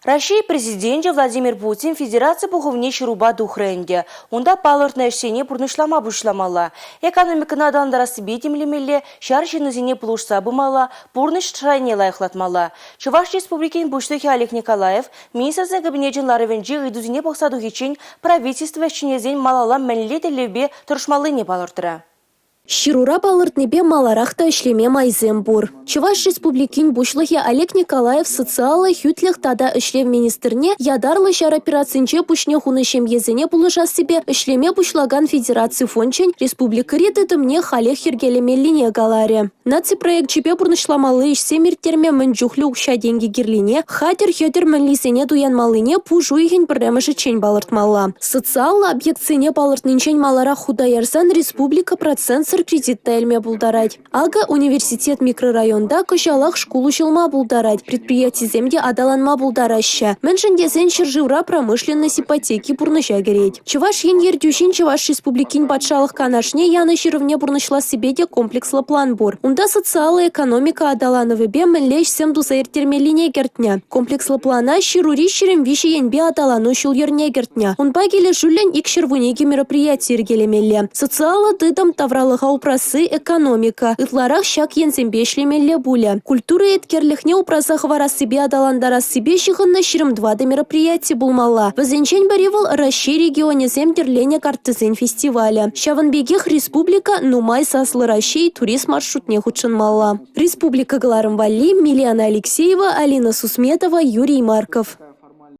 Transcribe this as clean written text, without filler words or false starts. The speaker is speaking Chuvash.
Раҫҫей Президенчӗ Владимир Путин Федераци Пухӑвне ҫырупа тухрӗ ӗнтӗ. Унта палӑртнӑ ӗҫсене пурнӑҫлама пуҫламалла. Экономикӑна аталантарассипе тимлемелле, ҫар ҫыннисене пулӑшса пымалла, пурнӑҫ шайне лайӑхлатмалла. Чӑваш Республикин Пуҫлӑхӗ Олег Николаев Министрсен Кабинечӗн ларӑвӗнче ыйтусене пӑхса тухиччен правительство ӗҫченӗсен малалла мӗнле тӗллевпе тӑрӑшмаллине палӑртрӗ. Ҫырура палӑртнипе маларах та ӗҫлеме майсем пур. Чӑваш Республикин Пуҫлӑхӗ Олег Николаев социаллӑ хӳтлӗх тата ӗҫлев министрне ятарлӑ ҫар операцинче пуҫне хунӑ ҫемьесене пулӑшассипе ӗҫлеме пуҫлакан федераци фончӗн республикӑри тытӑмне халех йӗркелемеллине каларӗ. Наци проекчӗпе пурнӑҫламалли ӗҫсем ирттерме мӗн чухлӗ укҫа-тенкӗ кирлине, хатӗр-хӗтӗр мӗнлисене туянмаллине пуш уйӑхӗн пӗрремӗшӗччен палӑртмалла. Социаллӑ объектсене палӑртнинчен маларах хута ярсан республика процентсӑр кредит та илме пултарать. Акӑ, университет микрорайонта кӑҫалах шкул уҫӑлма пултарать, предприятисем те аталанма пултараҫҫӗ. Мӗншӗн тесен ҫӗршывра промышленность ипотеки пурнӑҫа кӗрет. Чӑваш Ен ертӳҫин Чӑваш Республикин Патшалӑх Канашне янӑ ҫырӑвне пурнӑҫлассипе те комплекслӑ план пур. Унта социаллӑ экономика аталанӑвӗпе мӗнле ӗҫсем туса ирттермеллине кӗртнӗ. Комплекслӑ плана ҫырури 23 енпе аталану ҫул-йӗрне кӗртнӗ. Унпа килӗшӳллӗн 212 мероприяти йӗркелемелле. Социаллӑ тытӑм, тавралӑха упрасси, экономика ытларах ҫак енсемпе ӗҫлемелле пулӗ. Культура еткерлӗхне упраса хӑварассипе аталантарассипе ҫыхӑннӑ 24 мероприяти пулмалла. Вӗсенчен пӗри вӑл Раҫҫей регионӗсем тӗрленӗ карттӑсен фестивалӗ. Ҫавӑн пекех республика Нумай саслӑ Раҫҫей турист маршрутне хутшӑнмалла. Республика кӑларӑм валли Милена Алексеева, Алина Сусметова, Юрий Марков.